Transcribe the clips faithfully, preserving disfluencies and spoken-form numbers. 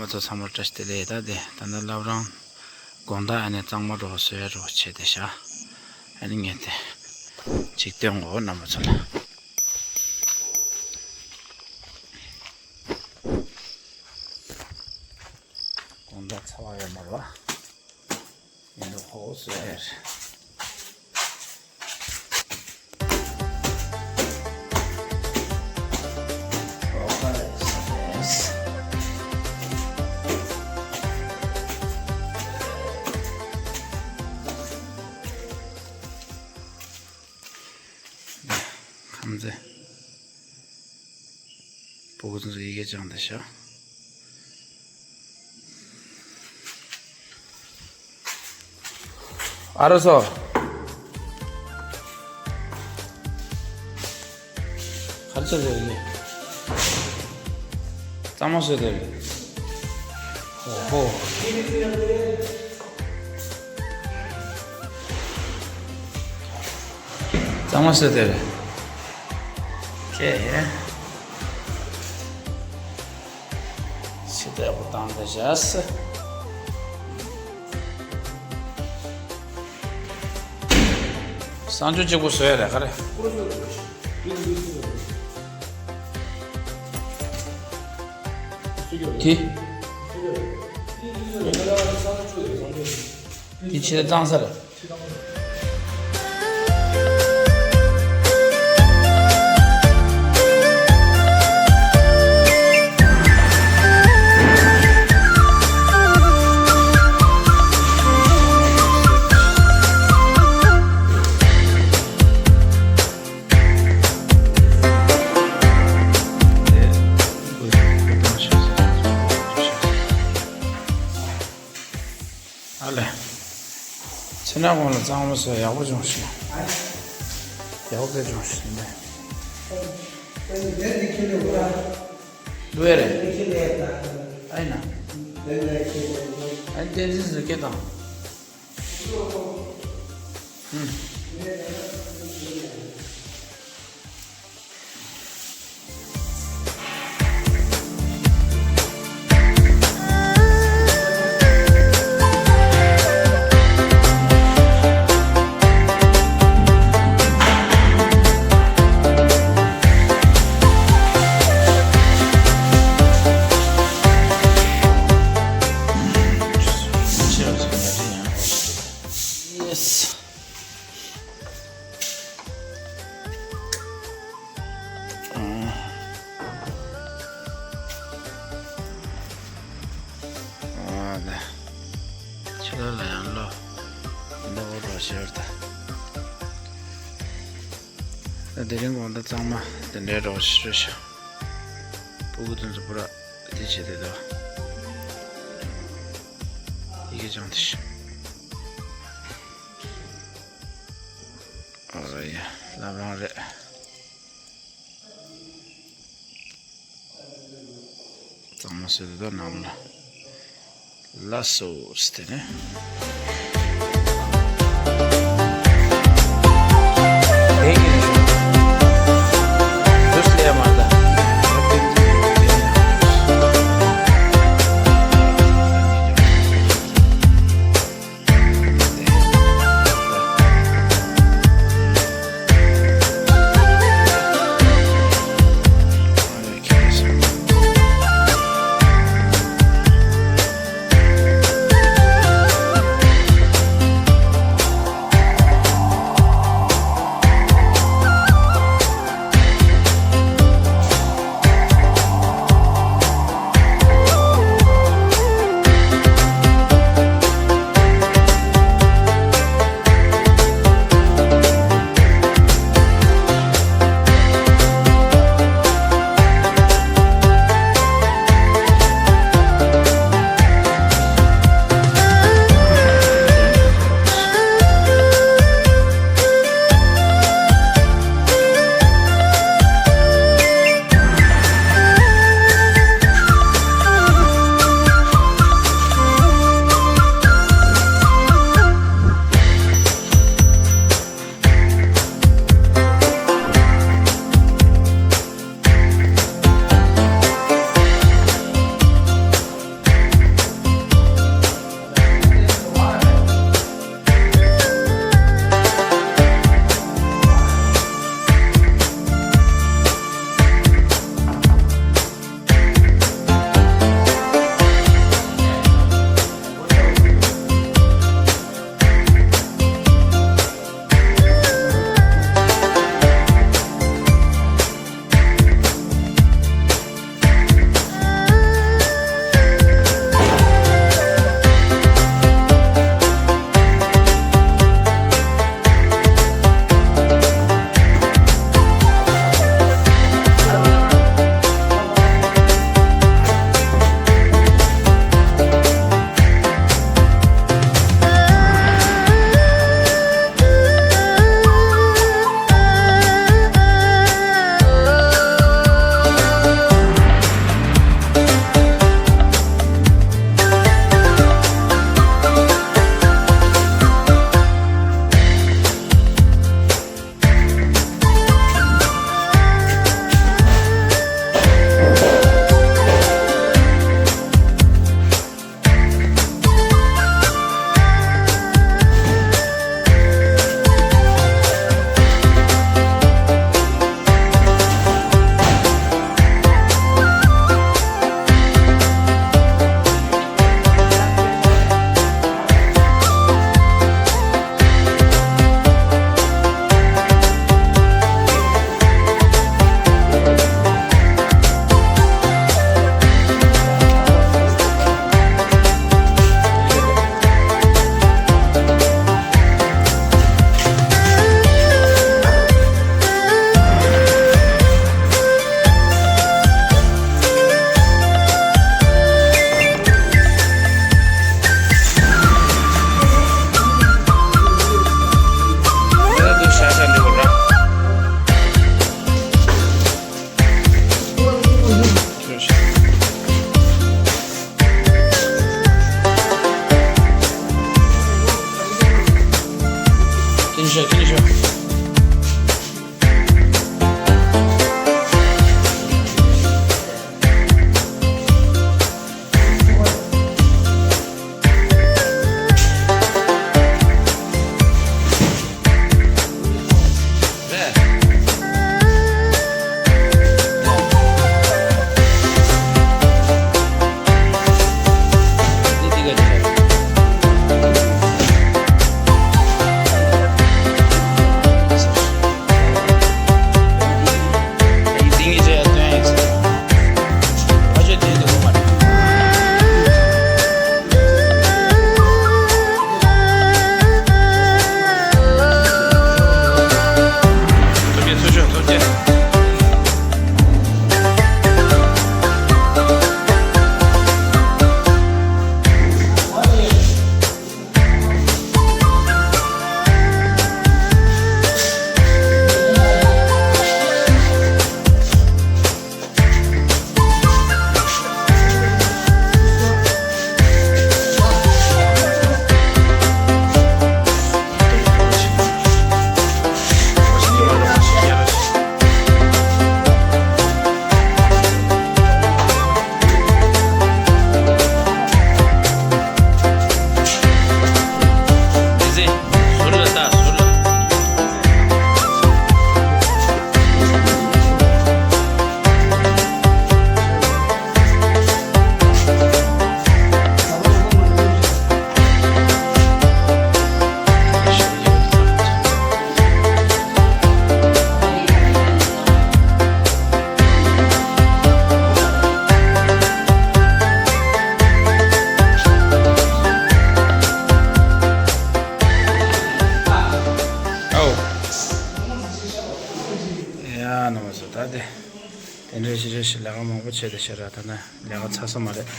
ཚོ་ཚང་མར་བཀྲ་ཤིས་བདེ་ལེགས། ད་དེ་ད་ནི་བླ་བྲང་དགོང་དག་ཨ་ནི་གཙང་མ་འདྲ་བོ་བཟོ་ཡ་འདྲ་བོ་བྱས་ཏེ་བཞག་ཨ་ནི་ངས་དེ་ཅིག་སྟོན་གོ་རྣམ་པ་ཚོ་ལ། དགོང་དག་ཚ་བ་ཡོད་མ་རེད་པ། ཡིན་འགྲོ་ཧོ་སོ་ཡ་རེད། ཁམས་ཚེ། སྤུ་གུ་ཚོ་ཡི་གེ་སྦྱངས་ཏེ་བཞག་ཨ་རོ་སོ། ག་རེ་བྱས་ཏེ་ཡིན། གཙང་མ་བཟོས་ཏེ་རེད། ཨོ་ཧོ། གཙང་མ་བཟོས་ཏེ་རེད། ཁེ། ཕྱི་ལྟ་བུ་བཏང་སྟེ་བཞག་གསང་སྤྱོད་གཅིག་པུ་བཟོས་རེད་ག་རེ། དེ། དེ་ཕྱི་གཙང་ས་རེད། ཨ་ལེ། ཕྱི་ནང་གོང་ལ་གཙང་མ་བཟོས་ཡག་པོ་བྱུང་ཤག་ཡག་པོ་དཔེ་བྱུང་ཤག་ཡིན་པས། ལུས་རེད། ཨ་ཡིན་ན། ཨ་ནི་བསྟན་འཛིན་ཟེར་སྐད་བཏང་། ཧུམ། Yes. ཨ་ལེ། ཕྱི་ལོགས་ལ་ཡང་ལོ། འདི་འོ་འགྲོ་ཤེས་ད། ད་དེ་རིང་དགོང་དག་གཙང་མ་དེ་འདྲའི་འགྲོ་ཤེས་ཤག་སྤུ་གུ་དེ་ཚོ་པུ་ར་དེ་བྱེད་དེ་འདུག་ཡི་གེ་སྦྱངས་ཏེ་ཤག་ཨོ་ཡ། བླ་བྲང་རེད། གཙང་མ་བཟོས་ཏེ་ད་ནང་ལ་ལ་སོ་ཟེར་ཏེ་ནས། མ་སོ་ད་དེ། དེ་འདྲ་ཞིག་རེ་ཞིག་ལས་ཀ་མང་པོ་བྱས་ཏེ་ཤི་ར་ད་ནི་ལས་ཀ་ཚར་ས་མ་རེད།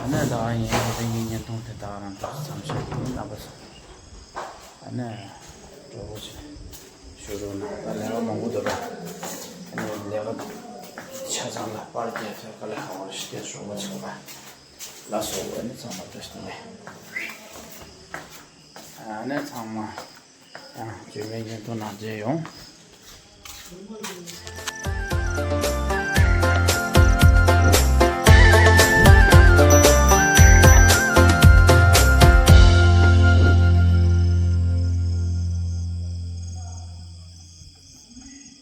ཨ་ནི་ད་ཡིན་ཡང་དེ་གི་བརྙན་ཐུང་དེ་དག་རང་ཐོག་མཚམས་བཞག་གི་ཡིན་རྣམ་པ་ཚོ། ཨ་ནི་སྤྲོ་པོ་བྱས་ཞུ་རོགས་གནང་། ད་ལས་ཀ་མང་པོ་འདུག་ར། ཨ་ནི་ལས་ཀ་ཆ་ཚང་ལ་པར་རྒྱག་ཐད་ཀ་ལ་ཧ་བར་ཞིག་སྟེར་ཞོགས་པ་ཆགས་པ་ལ་སོགས་པ་ནི་ཚང་མ་བཀྲ་ཤིས་བདེ་ལེགས། ཨ་ནི་ཚང་མ། ཡང་རྗེས་མའི་བརྙན་ཐུང་ནང་མཇལ་ཡོང་།